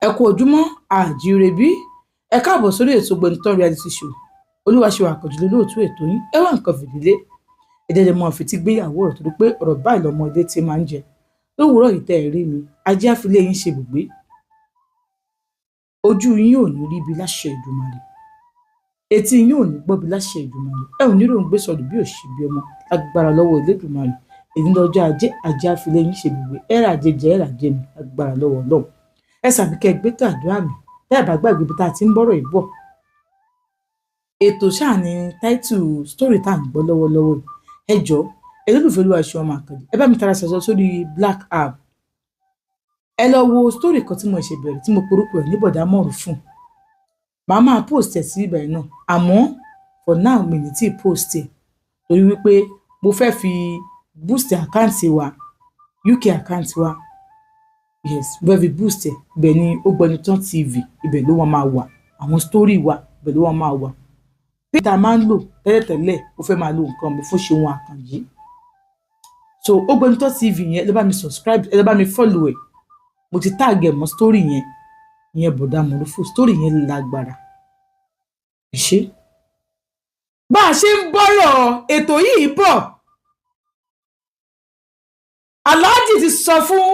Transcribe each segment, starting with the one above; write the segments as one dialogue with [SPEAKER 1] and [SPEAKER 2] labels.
[SPEAKER 1] Ẹ kú ojúmọ́ àjíire bí. Ẹ káàbọ̀ sórí ètò Gbénitán Reality Show. Olúwaṣewà Àkànjí lolóòtú ètò yín. Ẹ wá nǹkan fìdílé. Ẹ jẹ́ mọ́ fetí gbéyàwó ọ̀rọ̀ torí pé ọ̀rọ̀ báyìí lọmọdé tí máa ń jẹ. Lówùúrọ̀ yìí tẹ́ ẹ rí mi, ajé á fi ilé yín ṣe ibùgbé. Ojú yín ò ní ríbi láṣẹ Èdùmàrè. Etí yín ò ní gbọ́bi láṣẹ Èdùmàrè. Ẹ ò ní ròhun gbé sọnù bí ò ṣe bí ọmọ lágbára lọ́wọ́ Elédùmarè. Èní lọ́jọ́ ajé, ajé á fi ilé yín ṣe ibùgbé. Ẹ rà jẹ jẹ, ẹ rà jẹ mi lágbára lọ́wọ́ Ọlọ́run. Ẹ sàbí kẹ́ ẹ gbé tàdúrà mi. Tẹ́ ẹ bá gbàgbé ibi tá a ti ń bọ́rọ̀ yìí bọ̀. Ètò ṣáà ni táìtù story tá à ń gbọ́ lọ́wọ́lọ́wọ́ yìí. Ẹ jọ̀ọ́, ẹ lólùfẹ́ Olúwaṣeun ọmọ Àkànjí, ẹ bá mi tara ṣàṣọ sórí Black App. Ẹ lọ wo story kan tí mo ṣe bẹ̀rẹ̀ tí mo porúkọ ẹ̀ ní Bọ̀dá Mọ̀rúfù. Màá máa post ẹ̀ sí ibẹ̀ náà. Àmọ́ for now mi ní tí ì post ẹ̀ torí wípé mo fẹ́ fi boost account wa, UK account wa. Yes, mo fẹ́ fi boost ẹ̀. Ibẹ̀ ni Ògbónitán TV, ibẹ̀ ló wọ́n máa wà. Àwọn story wa, ibẹ̀ ló wọ́n máa wà. Page tá a máa ń lò tẹ́lẹ̀tẹ́lẹ̀, ó fẹ́ máa lo nǹkan mi fún Ṣeun Àkànjí. So Ògbónitán TV yẹn, ẹ lọ bá mi subscribe, ẹ lọ bá mi follow ẹ̀. Mo ti tag ẹ̀ mọ́ story yẹn. Ìyẹn Bọ̀dá Mọ̀rúfù. Story yẹn lágbára. Ẹ ṣé. Bá a ṣe ń bọ́rọ̀ ètò yìí bọ̀, Aláàjì ti sọ fún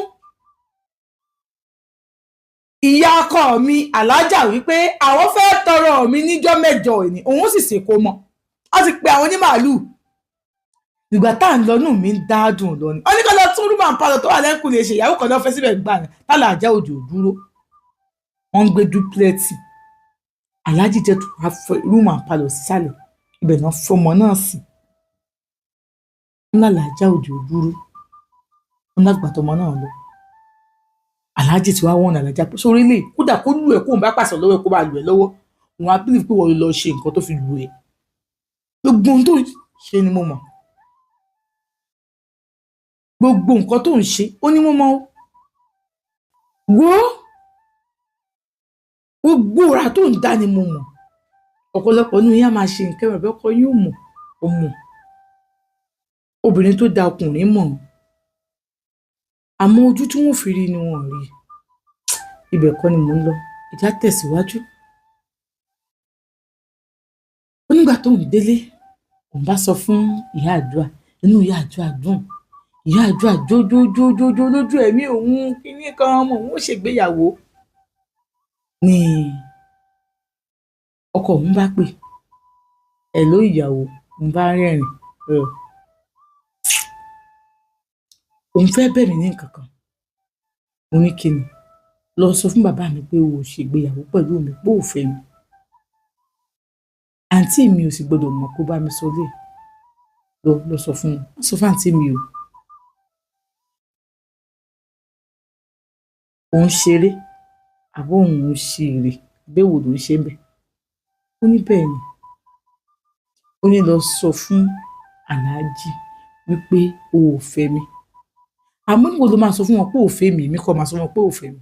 [SPEAKER 1] ìyá ọkọ mi Alájà wípé àwọn fẹ́ tọrọ mi níjọ́ mẹ́jọ òní, òun sì ṣèkó mọ́. Wọ́n ti pe àwọn onímàálù. Ìgbà tá à ń lọ nù mí ń dádùn lọ ni. Wọ́n ní kó lọ tún room and parlour tó wà lẹ́kùn lè ṣe ìyàwó kan náà fẹ́ síbẹ̀ gbà ní. Tálà àjá òjò dúró. Wọ́n ń gbé duplex. Aláàjì jẹ́ tó wá fẹ́ room and parlour sísàlẹ̀. Ibẹ̀ náà fọmọ náà sí. Wọ́n lálàájá òjò dúró. Wọ́n lágbà tọmọ náà lọ. Aláàjì tí wàá wọ̀n Alájà pé sórí lè kódà kó lù ẹ́ kóun bá pàṣẹ lọ́wọ́ ẹ̀ kó bá lù ẹ́ lọ́wọ́. Òun á believe pé wọ́n lọ ṣe nǹkan tó fi lù ẹ́. Gbogbo ohun tó ń ṣe ni mo mọ̀. Gbogbo nǹkan tó ń ṣe, ó ní mo mọ̀ o. Wo gbogbo ìrà tó ń dá ni mo mọ̀. Ọ̀pọ̀lọpọ̀ nínú yín á máa ṣe nǹkan ẹ̀rọ ọkọ yín ò mọ̀, ó mọ̀. Obìnrin tó da ọkùnrin mọ̀. Àmọ́ ojú tí wọ́n fi rí ni wọ́n ò rí. Ibẹ̀ kọ́ ni mò ń lọ. Ẹ jẹ́ á tẹ̀síwájú. Ó nígbà tóun délé, òun bá sọ fún ìyá àdúrà, inú ìyá àdúrà dùn. Ìyá àdúrà jó jó jó jó jó lójú ẹ̀mí òun, kíní kan ọmọ òun ó ṣègbéyàwó. Ni ọkọ òun bá pè, "Hello ìyàwó," òun bá rẹ́rìn-ín. Òun fẹ́ bẹ̀ mí ní nǹkan kan. Mo ní kí ni? Lọ sọ fún bàbá mi pé o ò ṣègbéyàwó pẹ̀lú mi, pé o ò fẹ́ mi. Àǹtí mi ò sì gbọdọ̀ mọ̀ kó bá mi sọ lé. Lọ lọ sọ fún wọn. Má sọ fún àǹtí mi o. Òun ṣeré àbó òun ń ṣeré, àbí èwo ló ń ṣe ńbẹ̀? Ó ní bẹ́ẹ̀ ni. Ó ní lọ sọ fún Aláàjì wípé o ò fẹ́ mi. Àmọ́ níbo ló máa sọ fún wọn pé o ò fẹ́ mi? Èmi kọ́ máa sọ fún wọn pé o ò fẹ́ mi.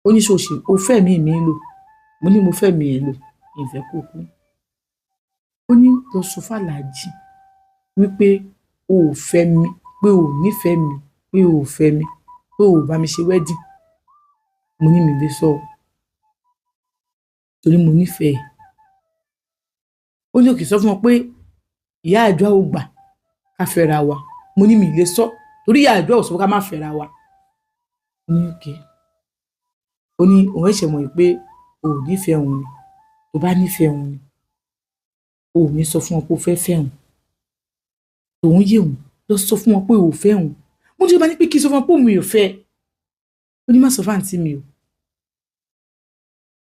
[SPEAKER 1] Ó ní ṣé o ṣe o fẹ́ mi mi lò? Mo ní mo fẹ́ mi ẹ̀ lò, mi ò fẹ́ kó kú. Ó ní lọ sọ fún Aláàjì wípé o ò fẹ́ mi, pé o ò nífẹ̀ẹ́ mi, pé o ò fẹ́ mi, pé o ò bá mi ṣe wedding. Mo ní mi ò lè sọ o. Torí mo nífẹ̀ẹ́ ẹ̀. Ó ní okay sọ fún wọn pé ìyá àdúrà ò gbà ká fẹ́ra wa. Mo ní mi ò lè sọ torí ìyá àdúrà ò sọ pé ká má fẹ́ra wa. Ó ní okay. Ó ní òun ṣẹ̀ṣẹ̀ mọ̀ pé o ò nífẹ̀ẹ́ òun ni. Tó bá nífẹ̀ẹ́ òun ni, o ò ní sọ fún wọn pé o fẹ́ fẹ́ òun. Tòun yé òun. Lọ sọ fún wọn pé o ò fẹ́ òun. Mo ní bá ní pé kí n sọ fún wọn pé òun ò fẹ́. Ó ní má sọ fún àǹtí mi o.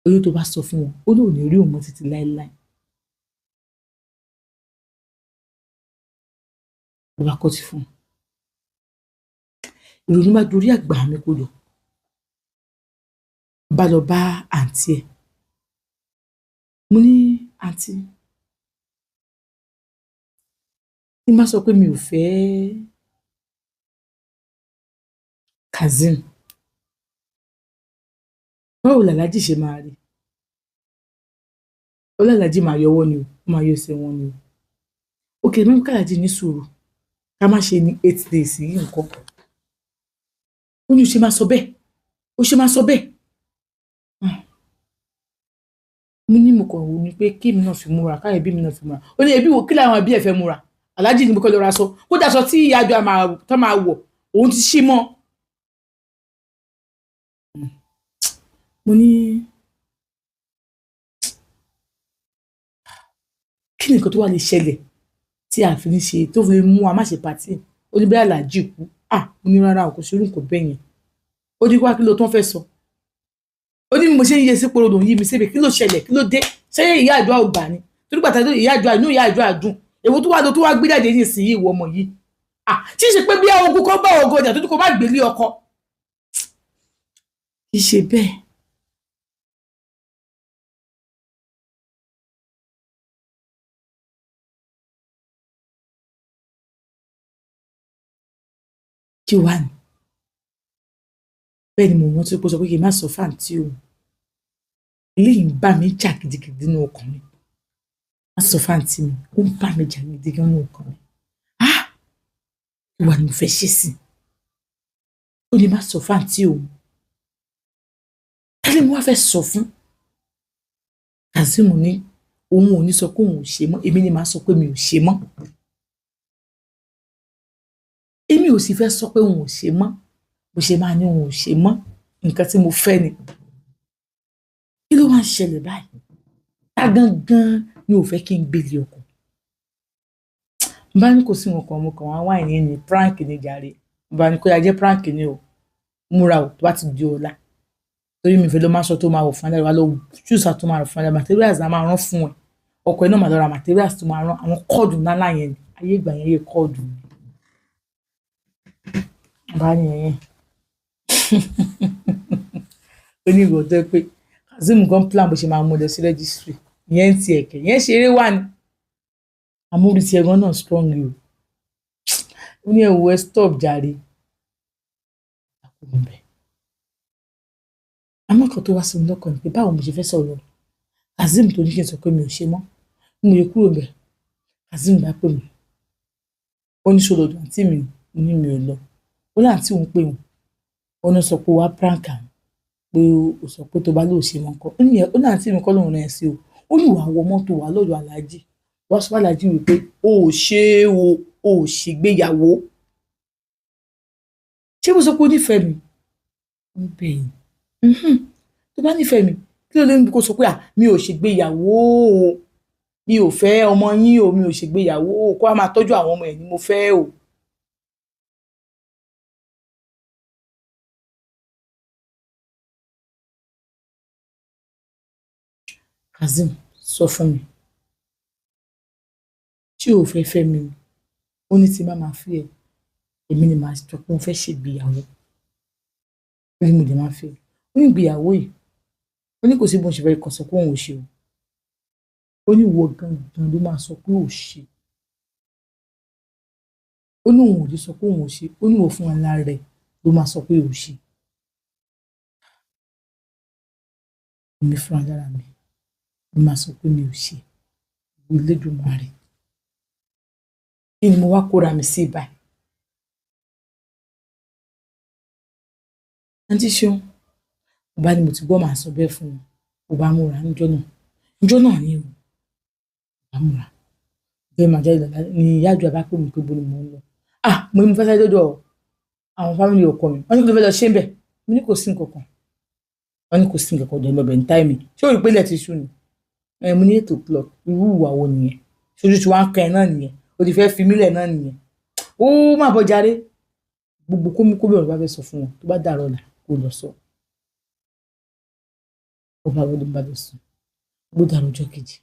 [SPEAKER 1] Ó ní tó bá sọ fún wọn, ó ní ò ní rí òun mọ́ títí láéláé. Ló bá kọ́ ti fún un. Ìrònú bá dorí àgbà mi kodò. Bá lọ bá àǹtí ẹ̀. Mo ní àǹtí, tí n bá sọ pé mi ò fẹ́ Kazeem, báwo làlájì ṣe máa rí? Ó lálàájì máa yọwọ́ ni o, ó máa yọ ẹsẹ̀ wọn ni o. Okay, mú kàlájì ní sùúrù, ká má ṣe ní 8 days yìí nǹkan. Ó ní o ṣe máa sọ bẹ́ẹ̀. Ó ṣe máa sọ bẹ́ẹ̀. Mo ní mo kàn wò ni pé kí èmi náà fi múra, káyọ̀ bí mi náà fi múra. Ó ní ẹbí wo kí làwọn ẹbí ẹ̀ fẹ́ múra? Aláàjì ni mo kọ́ lọ ra aṣọ. Kódà aṣọ tí ìyá àjọ tó máa wọ̀, òun ti ṣí mọ́. Mo ní kí ni nǹkan tó wà lè ṣẹlẹ̀ tí a fi ní ṣe tó fi mú wa má ṣe party? Ó ní bí Aláàjì kú. Ah, mo ní rárá o, kò sí irú nǹkan bẹ́ẹ̀ yẹn. Ó ní wá kí ló tán fẹ́ sọ. Ó ní mo ṣe ń yẹ sí poro lòun yí mi síbi, kí ló ṣẹlẹ̀, kí ló dé? Ṣé ìyá àdúrà ò gbà ni? Torí gbàtà ìyá àdúrà, inú ìyá àdúrà dùn. Èwo tó wá lọ tó wá gbé jáde ní ìsinyìí ìwọ ọmọ yìí? Ah, tí ì ṣe pé bí ogun kan bá ogun ọjà tó ní kó má gbélé ọkọ. Kì í ṣe bẹ́ẹ̀. Kí wá ni? Bẹ́ẹ̀ ni mo rántí pé ó sọ pé kí n má sọ fáǹtí òun. Eléyìí ń bá mi jà gidigidi nínú ọkàn mi. Má sọ fáǹtí mi, ó ń bá mi jà gidigidi nínú ọkàn mi. Ah! Kí wá ni mo fẹ́ ṣe sí i? Ó ní má sọ fáǹtí òun. Kí ni mo wá fẹ́ sọ fún? Kazeem ní òun ò ní sọ pé òun ò ṣe mọ́, èmi ni màá sọ pé mi ò ṣe mọ́. Èmi ò sì fẹ́ sọ pé òun ò ṣe mọ́. Bó ṣe máa ní òun ò ṣe mọ́, nǹkan tí mo fẹ́ ni. Kí ló wá ń ṣẹlẹ̀ báyìí? Tá gangan ni ò fẹ́ kí n gbélé ọkọ. N bá ní kò sí nǹkan, mo kàn wá wáìnì ní prank ni jàre. N bá ní kó yá jẹ́ prank ni o. Múra o, tó bá ti di ọ̀la. Torí mi fẹ́ lọ máa sọ tó máa wọ̀ fún ẹ, wá lọ choose tó máa rọ̀ fún ẹ, materials náà máa rán fún ẹ. Ọkọ ẹ náà máa lọ ra materials tó máa rán, àwọn kọ́ọ̀dù ńlá yẹn ni. Ayé ìgbà yẹn yé kọ́ọ̀dù ni. N bá ní ẹ̀yẹn. Ó ní ìwọ tó jẹ́ pé Kazeem gan plan bó ṣe máa mú lọ sí registry. Ìyẹn ń ti ẹ̀kẹ́, ìyẹn ṣeré wà ní. Àmúrí ti ẹ̀gan náà strong o. Ó ní ẹ̀wọ̀ ẹ stop jàre. Àmọ́ nǹkan tó wá sí mi lọ́kàn ni pé báwo mo ṣe fẹ́ sọ̀rọ̀ Kazeem tó ní kí n sọ pé mi ò ṣe mọ́. Mo lè kúrò ńbẹ̀. Kazeem bá pè mí. Ó ní ṣó lọ ọ̀dọ̀ àǹtí mi ni? Mo ní mi ò lọ. Ó ní àǹtí òun pè òun. Ó ní sọ pé ó wá prank àwọn. Pé ó sọ pé tó bá lóò ṣe mọ́ nǹkan. Ó ní ó ní àǹtí mi kọ́ lóun rán ẹ sí o. Ó ní wàá wọ mọ́tò wá lọ́dọ̀ Aláàjì. Wá sọ fún Aláàjì wípé o ò ṣe o, o ò ṣègbéyàwó. Ṣé mo sọ pé o nífẹ̀ẹ́ mi? Ó ní bẹ́ẹ̀ ni. Tó bá nífẹ̀ẹ́ mi, kí ló lè mú kó sọ pé à mi ò ṣègbéyàwó o. Mi ò fẹ́ ọmọ yín o, mi ò ṣègbéyàwó o. Kó wá máa tọ́jú àwọn ọmọ ẹ̀ ni mo fẹ́ o. Kazeem sọ fún mi. Ṣé o fẹ́ fẹ́ mi ni? Ó ní tí n bá máa fẹ́ ẹ, èmi ni màá sọ pé mo fẹ́ ṣègbéyàwó. Ó ní mo dẹ̀ máa fẹ́ ẹ. Ó ní ìgbéyàwó yìí, ó ní kò sí bó ṣe fẹ́ kàn sọ pé òun ò ṣe o. Ó ní ìwọ gangan ló máa sọ pé ò ṣe. Ó ní òun ò lè sọ pé òun ò ṣe. Ó ní ìwọ fún ara rẹ ló máa sọ pé ò ṣe. Èmi fún alára mi ló máa sọ pé mi ò ṣe. Elédùmarè. Kí ni mo wá kóra mi sí báyìí? Àǹtí Ṣeun, mo bá ní mo ti gbọ́ màá sọ bẹ́ẹ̀ fún wọn. Mo bá múra níjọ́ náà. Níjọ́ náà ni o. Mo bá múra. Bẹ́ẹ̀ máa jáde lọ́la ni ìyá àjọ bá pè mí pé bo ni mò ń lọ. Ah, mo ní mo fẹ́ sáré dọ́dọ̀ àwọn family ọkọ mi. Wọ́n ní kí ló fẹ́ lọ ṣe ń bẹ̀? Mo ní kò sí nǹkan kan. Wọ́n ní kò sí nǹkan kan ọ̀dọ̀ ìmọ̀bẹ̀ ní táìmì. Ṣé o rí pé ilẹ̀ ti ṣú ni? Ẹ mo ní 8 o'clock. Irú ìwà wo nìyẹn? Ṣojú tí wàá ń kan ẹ náà nìyẹn. O ti fẹ́ fi mí lẹ̀ náà nìyẹn. Ó má bọ̀ jàre. Gbogbo kómi ọ̀rọ̀ bá fẹ́ sọ fún wọn. Tó bá dàárọ̀ ọ̀la, kó lọ sọ. Ó bá wọlé bá lọ sùn. Ó dàárọ̀ ọjọ́ kejì.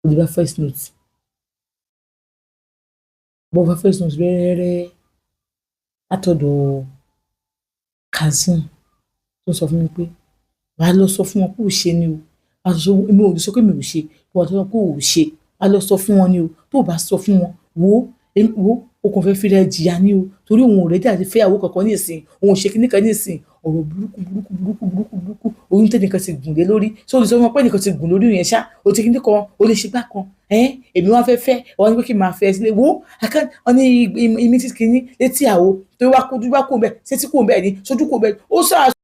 [SPEAKER 1] Ó lè bá first note. Bó bá first note rẹ́rẹ́rẹ́ látọ̀dọ̀ Kazeem tó sọ fún mi pé wàá lọ sọ fún wọn pé ò ṣe ni o. Wàá sọ èmi ò lè sọ pé mi ò ṣe. Wàá sọ pé ò ṣe. Wàá lọ sọ fún wọn ni o. Tó o bá sọ fún wọn, wò ó, o kàn fẹ́ fi rẹ jìyà ni o. Torí òun ò ready àti fẹ́yàwó kankan ní ìsìn. Òun ò ṣe kíní kan ní ìsìn. Ọ̀rọ̀ burúkú burúkú burúkú burúkú burúkú. Oyún tẹ́nìkan ti gùn lé lórí. Ṣé o lè sọ fún wọn pé ẹnìkan ti gùn lórí yẹn ṣá? O ti kíní kan, o lè ṣe gbá kan. Ẹ́n, èmi wá fẹ́ fẹ́. Wọ́n ní pé kí n máa fẹ́ ẹ sílé. Wò ó, wọ́n ní ìmí tí kíní létí àwo tó wá kó dúdú wá kó bẹ́ẹ̀, ṣé tí kò bẹ́ẹ̀ ni, ṣojú kò bẹ́ẹ̀ ni. Ó sọ